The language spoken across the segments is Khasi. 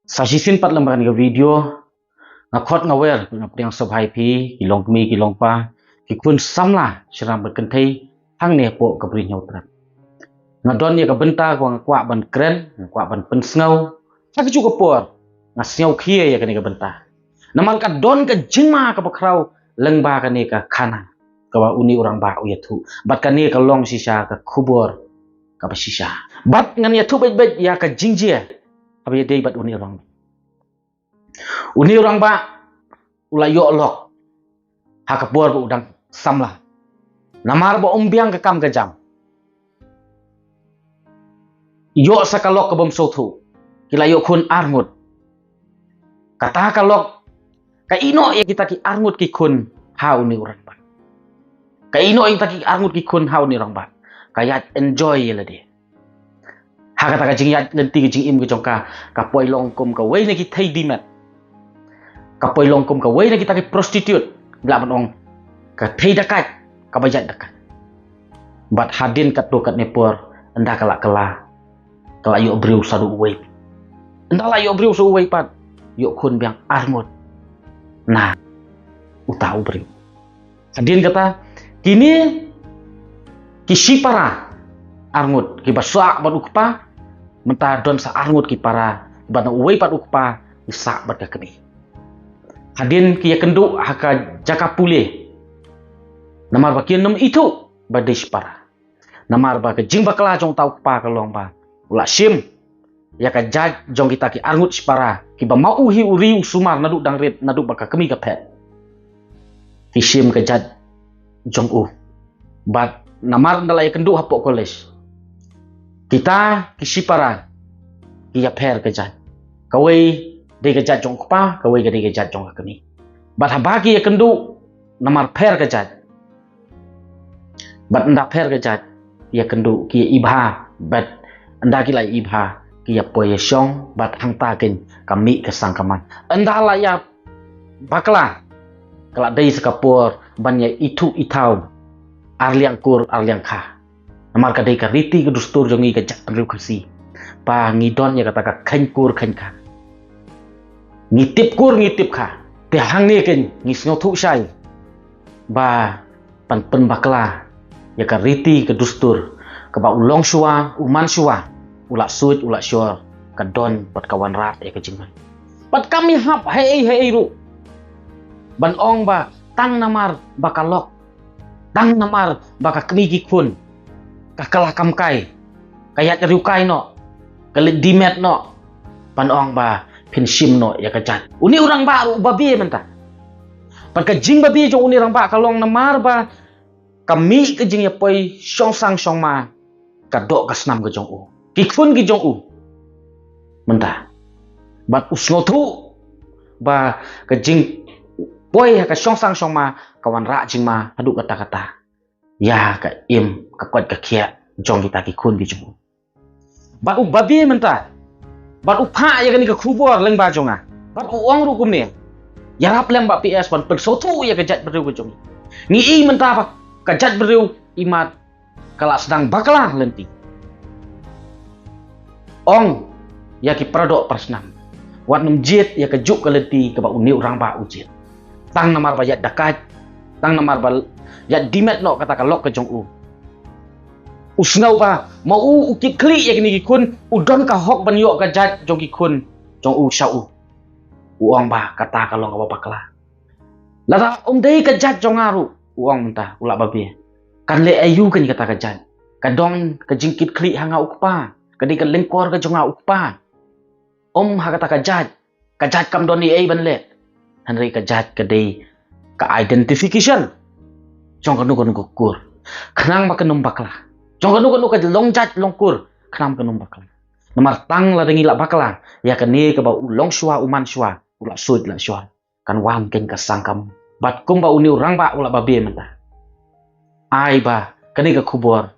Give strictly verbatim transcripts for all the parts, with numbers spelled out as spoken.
Sa shisien pat lem bad kane ka video, nga khot nga wer, nga pdiang sngewbha ïa phi, ki longkmie, ki longpa, ki khun samla, shynrang bad kynthei, hangne hapoh ka Bri Hynñiewtrep. Nga don ïa ka bynta kaba nga kwah ban kren, nga kwah ban pynsngew. Ha kajuh ka por, nga sngewkhia ïa kane ka bynta. Namar ka don ka jingma kaba khraw lyngba kane ka khana, kaba une u rangbah u ïathuh. Bad kane ka long shisha ka khubor kaba shisha. Bad ngan ïathuh beit beit ïa ka jingjia kaba ïadei bad une u rangbah. Une u rangbah u la ïoh lok ha ka por ba u dang samla. Namar ba um biang ka kam ka jam, ïoh sa ka lok kaba ym sngewthuh. Ki la ïoh khun arngut. Kata ka lok ka ïehnoh ïa kita ki arngut ki khun ha une u rangbah. Ka ïehnoh ïa kita ki arngut ki khun ha une u rangbah. Ka ïaid enjoy ïa lade. Ha kata ka jingïaid lynti ka jingim ka jong ka, ka poi long kum kawei na ki thei dimet. Ka poi long kum kawei na kita ki prostitute, lah ban ong, ka thei dakait, kaba ïaid dakait. Bad hadien katto katne por, ynda ka la kylla, ka la ïoh briew sa uwei. Ynda la ïoh briew sa uwei pat, ïoh khun biang arngut na uta u briew. Hadien kata, kine ki shipara arngut kiba sah bad u kpa, mynta don sa arngut ki para, bad na uwei pat u kpa, ki sah bad ka kmie. Hadien ki ïakynduh ha ka jaka pule. Namar ba kin ym ithuh ba dei shipara. Namar ba ka jingbakla jong uta u kpa ka long ba u la shim ïa ka jait jong kita ki arngut shipara, kiba ma u hi u ri u sumar naduh dang rit, naduh ba ka kmie ka phet. Ki shim ka jait jong u. Bad namar ynda la ïakynduh hapoh college, kita ki shipara ki ïapher ka jait. Kawei dei ka jait jong u kpa, kawei ka dei ka jait jong ka kmie. Bad haba ki ïakynduh, namar pher ka jait, bad ynda pher ka jait, ki ïakynduh, ki ïa-i bha, bad ynda ki la ïa-i bha, ki ïapoi ïashong, bad hangta kein ka mih ka sang ka man. Ynda la ïabakla, ka la dei sa ka por ban ïa ithuh ithaw, ar liang kur ar liang kha. Namar ka dei ka riti ka dustur jong ngi ka jaitbynriew Khasi, ba ngi don ïa kata ka kheiñ kur kheiñ kha. Ngi tip kur ngi tip kha. Te hangne kein ngi sngewthuh shai ba ban pynbakla ïa ka riti ka dustur, kaba u longshuwa u manshuwa, u la suit u la shor, ka don bad ka wanrah ïa ka jingman. Bad kam ïahap haei haei ruh ban ong ba tang namar ba ka lok, tang namar ba ka kmie ki khun, ka kylla kam kai, ka ïaid riewkai noh, ka leit dimet noh, ban ong ba phin shim noh ïa ka jait. Une u rangbah ruh u babe mynta. Bad ka jingbabe jong une u rangbah ka long namar ba ka mih ka jingïapoi shongsang shongma, ka doh ka snam ka jong u, ki khun ki jong u mynta. Bad u sngewthuh ba ka jingpoi ha ka shongsang shongma ka wanrah jingma haduh katta katta ïa ka im ka koit ka khiah jong kita ki khun ki jong u. Bad u babe mynta. Bad u phah ïa kane ka khubor lyngba jong nga. Bad u ong ruh kumne, ïarap lem Bah P S ban pynsngewthuh ïa ka jaitbynriew ka jong ngi. Ngi i mynta ba ka jaitbynriew imat ka la sdang bakla lynti. Ong ïa ki paradoh parasnam, wat nym jied ïa kajuh ka lynti kaba une u rangbah u jied. Tang namar ba ïaid dakait, tang namar ba ïaid dimet noh kata ka lok ka jong u. U sngew ba ma u u kit khlieh ïa kine ki khun, u don ka hok ban ïoh ka jait jong ki khun jong u sha u. U ong ba kata ka long kaba bakla. Lada ym dei ka jait jong nga ruh, u ong mynta u la babe, kan leh aïu kein kata ka jait? Ka don ka jingkit khlieh ha nga u kpa, ka dei ka lyngkor ka jong nga u kpa. Ym ha kata ka jait, ka jait kam don ei ei ban leh. Hynrei ka jait ka dei ka identification jong kano kano ka kur, khnang ba kan ym bakla. Jong kano kano ka long jait long kur, khnang ba kan ym bakla. Namar tang lada ngi la bakla ïa kane kaba u longshuwa u manshuwa, u la suit la shor, kan wan kein ka sang ka man. Bad kumba une u rangbah u la babe mynta, ai ba kane ka khubor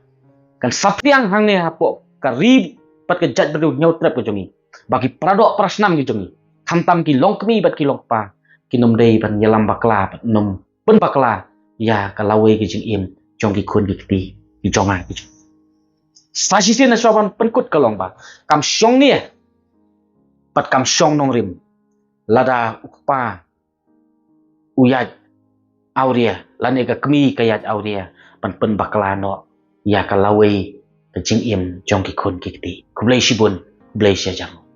kan saphriang hangne hapoh ka ri bad ka jaitbynriew Hynñiewtrep ka jong ngi, ba ki paradoh parasnam ki jong ngi, khamtam ki longkmie bad ki longkpa, kin ym dei ban ïalam bakla bad nym pynbakla ïa ka lawei ka jingim jong ki khun ki kti ki jong nga ki jong. Sa shisien na shuwa ban pynkut ka long ba kam shong ne pat kam shong nongrim. Lada u kpa u ïaid awria, lane ka kmie ka ïaid awria, ban pynbakla noh ïa ka lawei ka jingim jong ki khun ki kti. Khublei shibun, khublei shihajar.